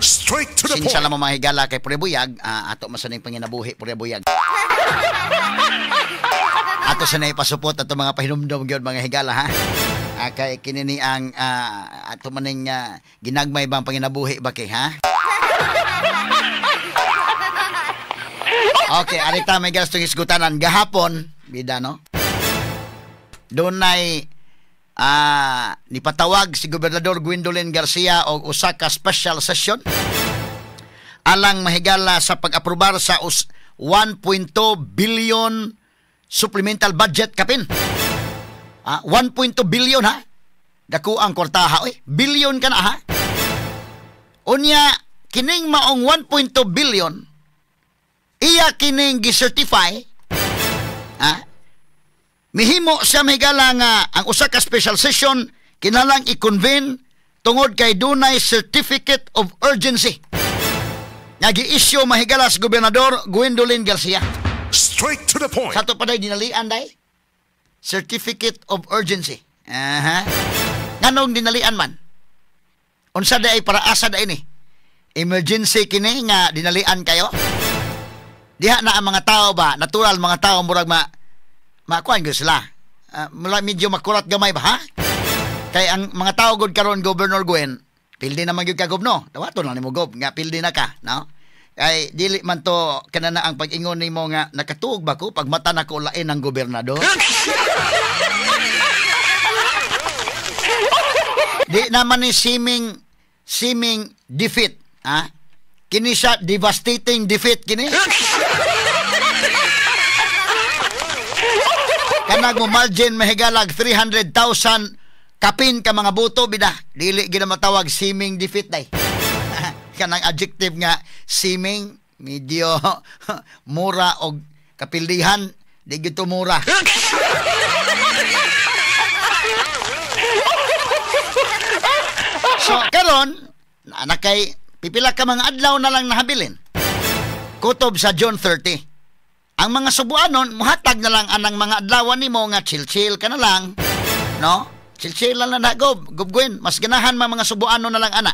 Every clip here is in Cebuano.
Straight to the Sinsa point. Lang mo, mga higala, kay pure buyag, ato masaning panginabuhi pure buyag. Ato sa pasupot ato mga pahinumdom gyud, mga higala, ha. Kay kini ni ang ato maning ginagmay bang panginabuhi ba kay ha? Okay, arita may galas itong isgutanan. Gahapon, bida no? Dunay nipatawag si Gobernador Gwendolyn Garcia og usa ka special session alang, mahigala, sa pag-aprobar sa 1.2 billion supplemental budget kapin. 1.2 billion ha. Dako ang kwartaha oy. Billion ka na ha. Unya kining maong 1.2 billion iya kining gi-certify ha. Mihimo siya, mahigala, nga ang usa ka special session kinahanglang i-convene tungod kay dunay certificate of urgency nga gi-issue, mahigala, sa Gobernador Gwendolyn Garcia. Straight to the point. Sa ato pa day dinalian day certificate of urgency. Aha. Nganong dinalian man? Unsa day ay para asa day ni? Emergency kini nga dinalian kayo? Diha na ang mga tao ba, natural mga tao murag ma makuan gyud sila. Mula medyo makurat gamay ba ha? Kay ang mga tao gud karon, Governor Gwen, pildi naman gyud ka, gobno. Dawaton lang nimo, gob, nga pildi na ka, no? Kay dili man to kanana ang pag-ingon nimo nga nakatuog ba ko pag mata nako lain ang gobernador. Di naman ni seeming seeming defeat, ha? Kini siya devastating defeat kini. Kanag mo margin, mahigalag, 300,000 kapin ka mga boto bida. Dili gid matawag seeming defeat day. Kanang adjective nga seeming medyo mura og kapildihan, di gyud to mura. So karon na kay pipila ka mga adlaw na lang nahabilin. Kutob sa June 30. Ang mga subuanon muhatag na lang anang mga adlawan nimo nga chill-chill ka na lang, no? Chill-chill lang na gob, gob Gwen, mas ganahan man mga subuanon na lang ana.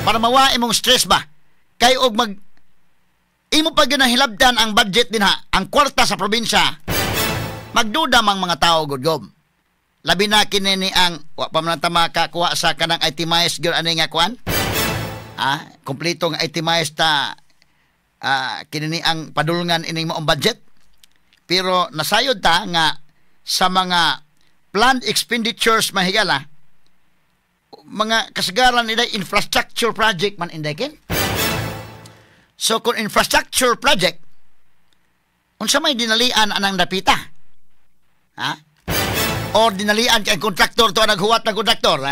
Para mawa imong stress ba. Kay og mag imo pa gyud hilabdan ang budget din ha, ang kwarta sa probinsya. Magduda mang mga tao gud, gob. Labi na kini ni ang wa pa man ta makakuha sa kanang itemized gyud ani nga kuan. Kompleto nga itemized ta kini ni ang padulngan ining maong budget. Pero nasayod ta nga sa mga planned expenditures, mahigala, mga kasagaran nila infrastructure project man inday kin. So kung infrastructure project, unsa may dinalian anang dapita? Ha? Or dinalian kay kontraktor to naghuwat ng kontraktor?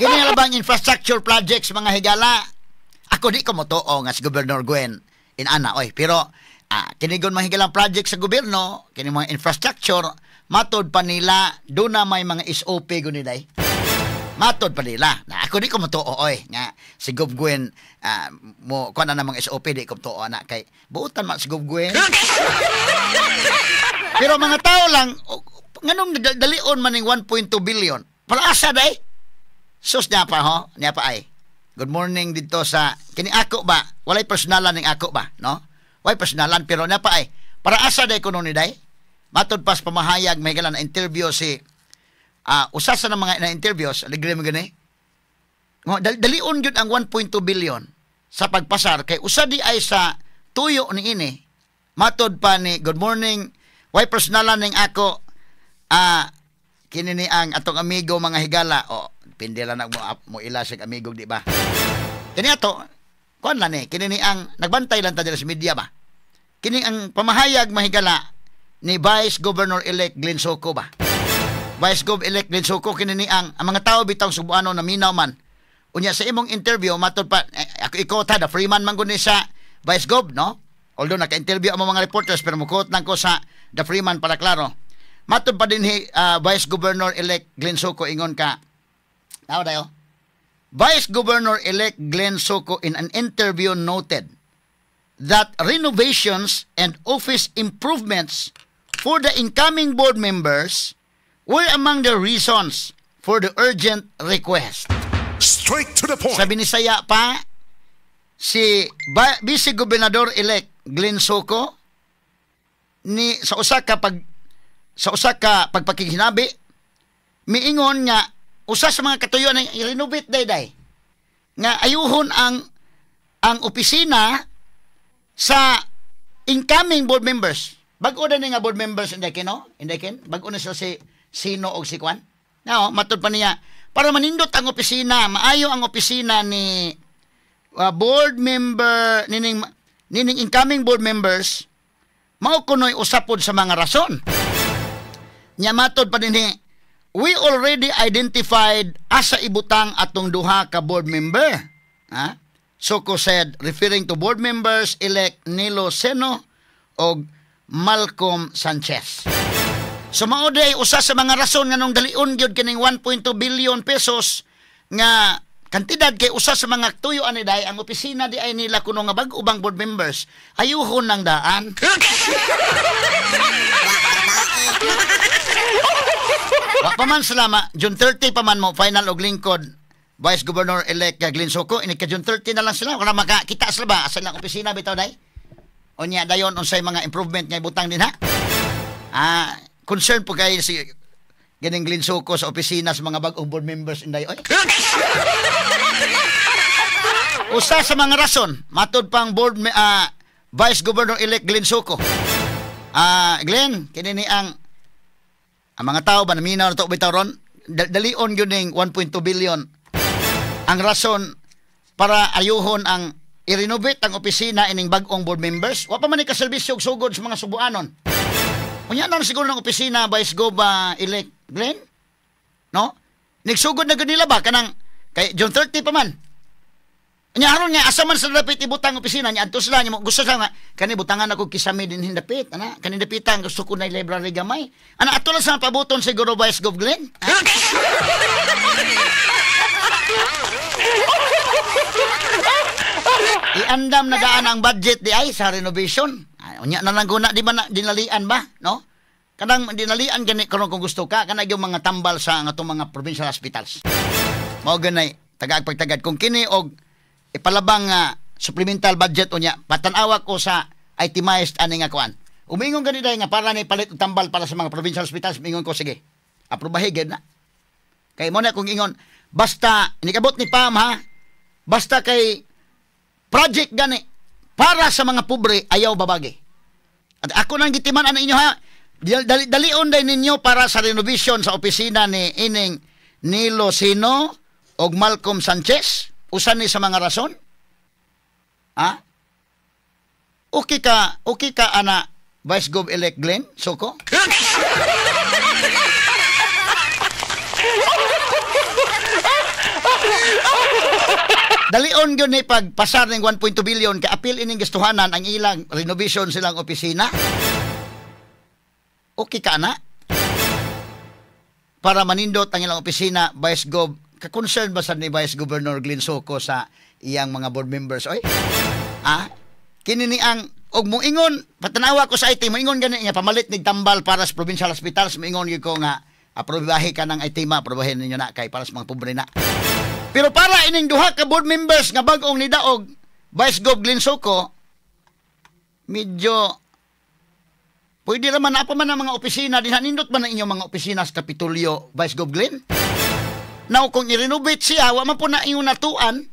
Kini nga bang infrastructure projects, mga higala? Ako di ko motoo nga si Governor Gwen inana oy, pero kini gon mga higalang project sa gobyerno, kini mga infrastructure, matod pa nila do na may mga SOP gun nila. Matod pa nila. Na ako di ko motoo oy nga si Gov Gwen mo kuan na mga SOP, di ko motoo na kay buotan man si Gov Gwen. Pero mga tao lang nganong dalion man ning 1.2 billion. Para asa day? Sus niya pa ho, niya pa ay. Good morning dito sa kini ako ba? Walay personalan ning ako ba, no? Walay personalan pero niya pa ay. Para asa day kuno ni day? Matod pas pamahayag may galan na interview si usa sa mga na interviews, aligre mo gani. Dalion gyud ang 1.2 billion sa pagpasar kay usa di ay sa tuyo ni ini. Matod pa ni good morning, way personalan ning ako kini ni ang atong amigo, mga higala. O pindila na mo ila sa amigo, di ba? Kini ato, kuan lang ni, kini ni ang nagbantay lang ta dira sa media ba. Kini ang pamahayag, mahigala, ni Vice Governor-elect Glenn Soco ba. Vice Gov-elect Glenn Soco, kini ni ang mga tao bitang Subuano na minaw man. Unya sa imong interview matod pa ako ikaw ta, the Freeman man gud ni sa Vice Gov, no? Although naka-interview ang mga reporters pero mukot lang ko sa the Freeman para klaro. Matod pa din Vice Governor-elect Glenn Soco ingon ka. Tao dayo. Vice Governor-elect Glenn Soco in an interview noted that renovations and office improvements for the incoming board members were among the reasons for the urgent request. Straight to the point. Sa Binisaya pa, si Vice Gobernador-elect Glenn Soco ni sa usa ka pagpakighinabi miingon nga usa sa mga katuyuan ay i-renovate day nga ayuhon ang opisina sa incoming board members. Bag-o na ni nga board members, inday ken, no? Inday ken? Bag-o na sila, si Sino og si Kwan. Now, matud pa niya, para manindot ang opisina, maayo ang opisina ni board member nining nining incoming board members, mao kunoy usa pod sa mga rason. Nya matod pa dinhi, "We already identified asa ibutang atong duha ka board member." Ha? Soco said, referring to board members elect Nilo Seno og Malcolm Sanchez. So mao day usa sa mga rason nganong dalion gyud kining 1.2 billion pesos nga kantidad, kay usa sa mga tuyo ani day ang opisina di ay nila kuno nga bag-o bang board members ayuhon ng daan. Wa pa man sila June 30 pa man mo final og lingkod Vice Governor elect Glenn Soco, ini ka June 30 na lang sila para makakita sila ba asa lang opisina bitaw day. Unya dayon unsay mga improvement nga ibutang din ha. Concern po kay si ganing Glenn Soco sa opisina sa mga bag-ong board members inday oy. Usa sa mga rason matud pang board Vice Governor elect Glenn Soco. Glenn, kini ni ang mga tao ba naminaw na to bitaw ron, dalion gyud ning 1.2 billion. Ang rason para ayuhon ang i-renovate ang opisina ining bag-ong board members, wa pa man ni kaserbisyo og sugod sa mga Subuanon. Unya na siguro ng opisina Vice Gov elect Glenn, no? Nagsugod na gud nila ba kanang kay June 30 pa man. Nya aron nga asa man sa dapit ibutang opisina niya adto sila nya gusto sila nga kani butangan ako kisame din hindapit ana kani dapitan gusto ko na library gamay ana ato lang sa pabuton siguro Vice Gov Glenn. Iandam na daan ang budget di ay sa renovation. Unya na lang guna di ba na, dinalian ba, no? Kanang dinalian gani karon kung gusto ka kanang yung mga tambal sa ang atong mga provincial hospitals. Mao ganay tagaag pagtagad kung kini og ipalabang supplemental budget unya patan-awa ko sa itemized ani nga kuan. Umingon gani dai nga para ni palit og tambal para sa mga provincial hospitals, mingon ko sige. Aprobahe gyud na. Kay mo na kung ingon basta inikabot ni Pam ha. Basta kay project gani para sa mga pobre ayaw babagi. At ako nang gitiman ana inyo ha. Dalion day ninyo para sa renovation sa opisina ni ining Nilo Sino og Malcolm Sanchez. Usan ni sa mga rason? Ha? Okay ka ana Vice Gov elect Glenn Soco? Dalion gyud ni pagpasar ning 1.2 billion kay apil ining gistuhanan ang ilang renovation silang opisina. Okay ka ana? Para manindot ang ilang opisina Vice Gov. Ka-concern ba sa ni Vice Governor Glenn Soco sa iyang mga board members oy? Kini ni ang og moingon patanawa ko sa IT moingon gani nga pamalit nig tambal para sa provincial hospitals, moingon gyud ko nga aprobahe ka ng IT ma, aprobahe ninyo na kay para sa mga pobre na. Pero para ining duha ka board members nga bag-ong nidaog Vice Gov Glenn Soco, medyo pwede ra man apa man ang mga opisina dinha, nindot man ang inyong mga opisina sa Kapitolyo Vice Gov Glenn. Now, kung i-renovate siya, wa man po na iyong natuan,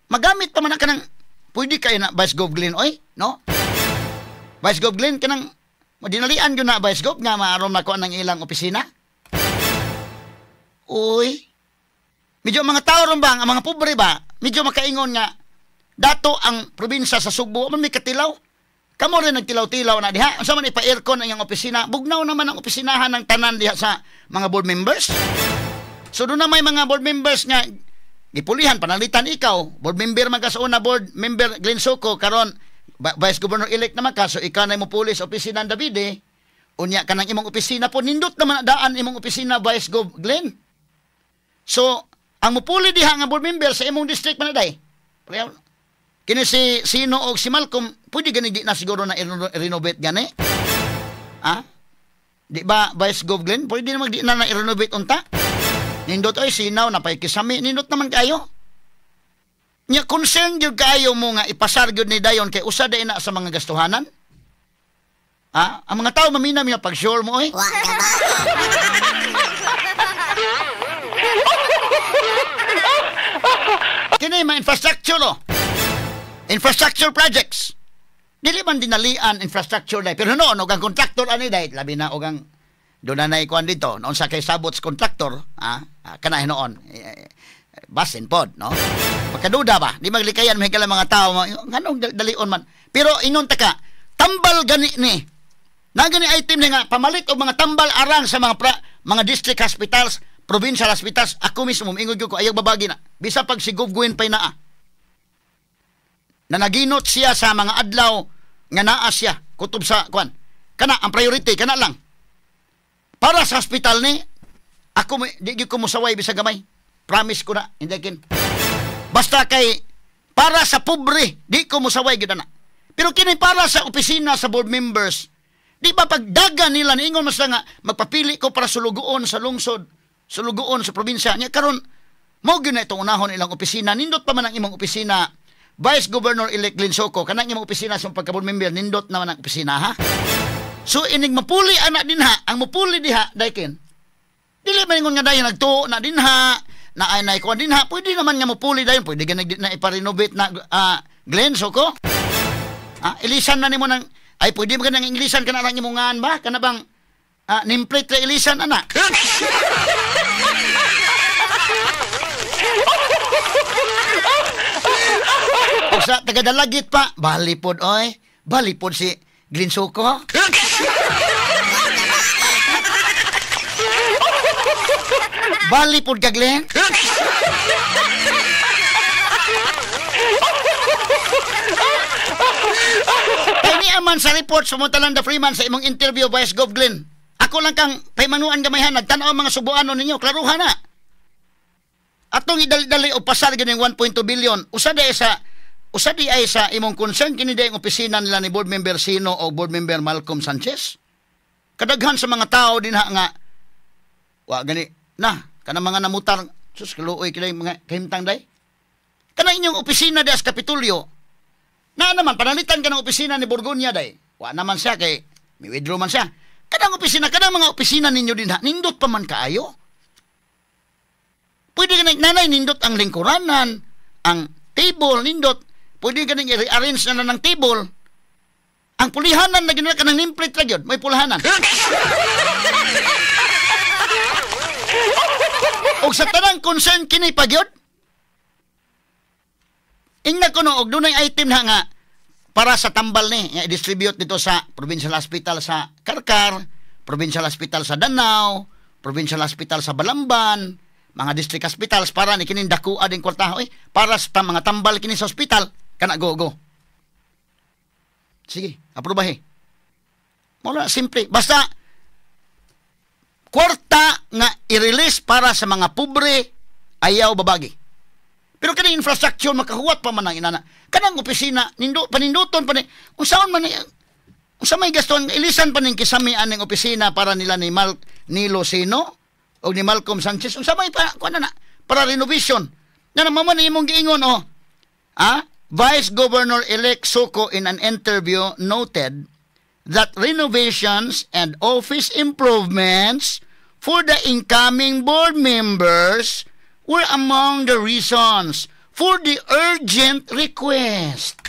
magamit pa man na kanang, pwede kayo na, Vice Gov Glenn, oy, no? Vice Gov Glenn, kanang, dinalian yun na, Vice Gov, nga maaron makuha ng ilang opisina. Uy, medyo mga tao ron ba, ang mga pobre ba, medyo makaingon nga, dato ang probinsya sa Sugbo, man may katilaw. Kamo rin nagtilaw-tilaw na diha. Unsa man ipa-aircon ang iyong opisina, bugnaw naman ang opisinahan ng tanan diha sa mga board members. So doon na may mga board members nga gipulihan, panalitan ikaw, board member man ka sa una, board member Glenn Soco, karon Vice Governor elect naman ka, so ikaw na mo puli sa opisina ng Davide, unya ka ng imong opisina po, nindot naman daan imong opisina Vice Gov Glenn. So, ang mupuli diha nga board member sa imong district man day. Kini si Sino og si Malcolm, pwede gani di na siguro na i-renovate gani? Ha? Di ba, Vice Gov Glenn? Pwede naman di na na-renovate unta. Nindot ay sinaw, napay kisami, nindot naman kayo. Nya concern gyud kayo mo nga ipasar gyud ni dayon kay usa day na sa mga gastuhanan. Ha? Ang mga tao mamina mina pag sure mo oy. Wa ka ba? Kini mga infrastructure oh. Infrastructure projects. Dili man dinalian infrastructure day. Pero noon og ang contractor ani day labi na og ang doon na naikuan dito noon sa kay sabots contractor, ha? Ah, kana hinuon. Eh, basin pod, no? Pagkaduda ba, di maglikayan mahigala mga tao, nganong dalion man. Pero ingon ta ka, tambal gani ni. Na gani item ni nga pamalit og mga tambal arang sa mga mga district hospitals, provincial hospitals, ako mismo moingon gyud ko ayaw babagi na. Bisa pag si Gov Gwen pay naa. Na naginot siya sa mga adlaw nga naa siya kutob sa kuan. Kana ang priority kana lang. Para sa hospital ni ako di gyud ko mosaway bisag gamay. Promise ko na, hindi kin. Basta kay para sa pobre, di ko mosaway gyud ana. Pero kini para sa opisina sa board members, di ba pagdaga nila niingon mas nga magpapili ko para sulugoon sa lungsod, sulugoon sa probinsya niya karon mao gyud na itong unahon ilang opisina. Nindot pa man ang imong opisina, Vice Governor elect Glenn Soco, kanang imong opisina sa pagka-board member, nindot naman ang opisina ha. So inig mapuli ana dinha, ang mapuli diha dayken. Dili man ingon nga dayon nagtuo na dinha, na ay naikuan dinha, pwede naman nga mupuli dayon, pwede gani na ipa-renovate na Glenn Soco. Ah, ilisan na nimo nang ay pwede ba kanang Inglisan kana lang imong ngan ba? Kana bang nameplate ra ilisan ana? O sa taga-Dalagit pa, balipod oy, balipod si Glenn Soco. Balipod ka, Glenn. Kay ni aman sa report sa Montalanda Freeman sa imong interview, Vice Gov Glenn. Ako lang kang paymanuan gamayhan, nagtan-aw mga subuanon ninyo, klaruhan na. Atong idali-dali o pasar ganing 1.2 billion, usa di ay sa imong concern kini di ang opisina nila ni board member Sino o board member Malcolm Sanchez. Kadaghan sa mga tao dinha nga wa gani na kanang mga namutar, sus kaluoy kini mga kahimtang day. Kanang inyong opisina di as Kapitolyo. Na naman panalitan ka ng opisina ni Borgonia day. Wa naman siya kay mi withdraw man siya. Kanang opisina, kanang mga opisina ninyo dinha nindot pa man kaayo. Pwede ka nanay nindot ang lingkuranan, ang table nindot. Pwede ka nang i-arrange na ng table. Ang pulihanan na ginawa ka ng nameplate ra gyud, may pulahanan. Og sa tanang concern kini pa gyud. Ingna ko no og dunay item na nga para sa tambal ni nga i-distribute dito sa Provincial Hospital sa Karkar, Provincial Hospital sa Danao, Provincial Hospital sa Balamban, mga district hospitals para ni kining dakua ding kwarta oy, para sa mga tambal kini sa hospital kana go go. Sige, aprobahe. Wala simple. Basta kwarta nga i-release para sa mga pobre ayaw babagi. Pero kaning infrastructure makahuwat pa man ang inana. Kanang opisina nindo paninduton pa ni unsaon man ni unsa may gaston ilisan pa ning kisami aning opisina para nila ni Mal Nilo Sino o ni Malcolm Sanchez unsa may pa kuan na para renovation. Na naman man imong giingon oh. Ah, Vice Governor-elect Soco in an interview noted that renovations and office improvements for the incoming board members were among the reasons for the urgent request.